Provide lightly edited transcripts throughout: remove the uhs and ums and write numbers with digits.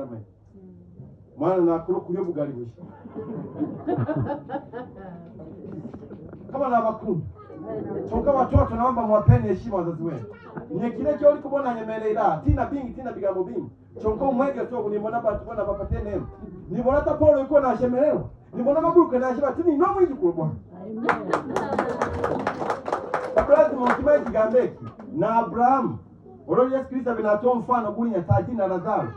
kama hivi. Mwana nakuro kulyo bugali bushi. Kama na bakunda. Toka watoto naomba mwapeni heshima wazazi wenu. Nyekile kyo ulikubona nyemelera tina bingi tina bigambo bingi. Chonko mwege so kunimona bantu bona bapate nemo. Nibona hata Paulo yuko na shemelero. Nibona maburuka na shema tini no mwizi kulobwa. Amen. Lazima mkimaye kigambeki na Abraham. Olio Yesu Kristo binatoa mfano gulinya tajiri na Lazaro.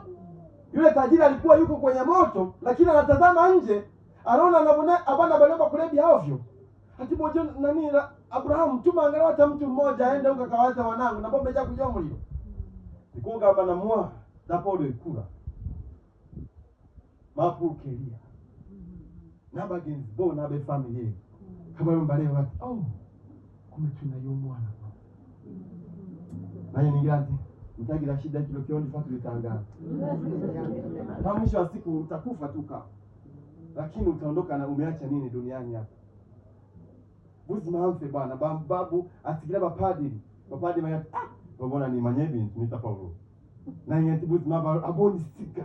Yule tajiri alikuwa yuko kwenye moto lakini anatazama nje, anaona anabona abana balomba kulebi ovyo. Ati moja nani Abraham tuma angalau hata mtu mmoja aende huko akawaza wanangu na bombe kujua muliro. Nikugamba na mwa da Paulo ikura. Mapukelia. Na bagenzi bo na be family. Kama mbale wati oh kumbe tunayo mwana. Naye ningazi mtagira shida kilo kiondi fatu litangaza. Na mwisho wa siku utakufa tu ka. Lakini utaondoka na umeacha nini duniani hapa? Buzima hamfe bwana babu asikira bapadiri. Bapadiri mayati ah babona ni manyebi nita Paulo. Na nyati buzima ba aboni sika.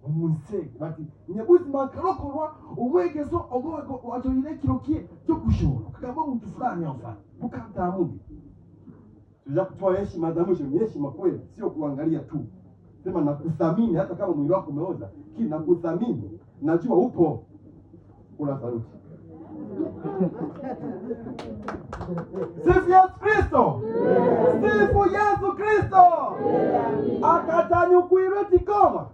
Omunsege bati nyabuzima karokorwa umwegezo ogogo watoile kilo kie cyo kushora. Kagamba mtu fulani afa. Bukanta mubi. Tuja kutoa heshima za mwisho ni heshima kweli, sio kuangalia tu. Sema nakuthamini hata kama mwili wako umeoza, lakini nakuthamini. Najua upo. Kula saluti. Sifu Yesu Kristo. Sifu Yesu Kristo. Akatanyukwirwe tikoma.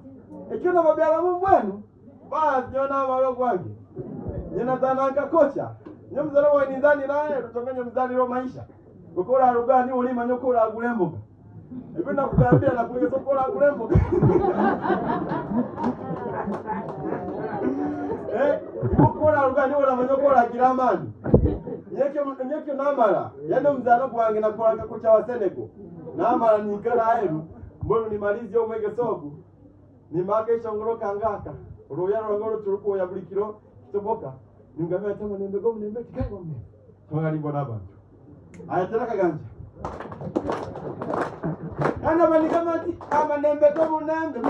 Ekyo na mabyala mbwenu. Basi jona maloko wange. Nina kocha. Nyamzalo wa nidhani naye tutonganya mzani ro maisha. Ukora rugani ulima nyokora agulemboka. Ibyo nakugambira nakulegeza ukora agulemboka. Ukora rugani ulima nyokora giramani. Nyekyo namara. Yano mzano gwange nakoranga kocha wa Senegal. Namara nikara aheru. Mbona nimalize umwege soku. Nimake shongoro kangaka. Uruya rongoro turuko ya bulikiro kitoboka. Ningamia tama nembe go nembe tikango mne. Twangali bona bantu. Aya tena kaganja. Kana manika mati ama nembe go nembe.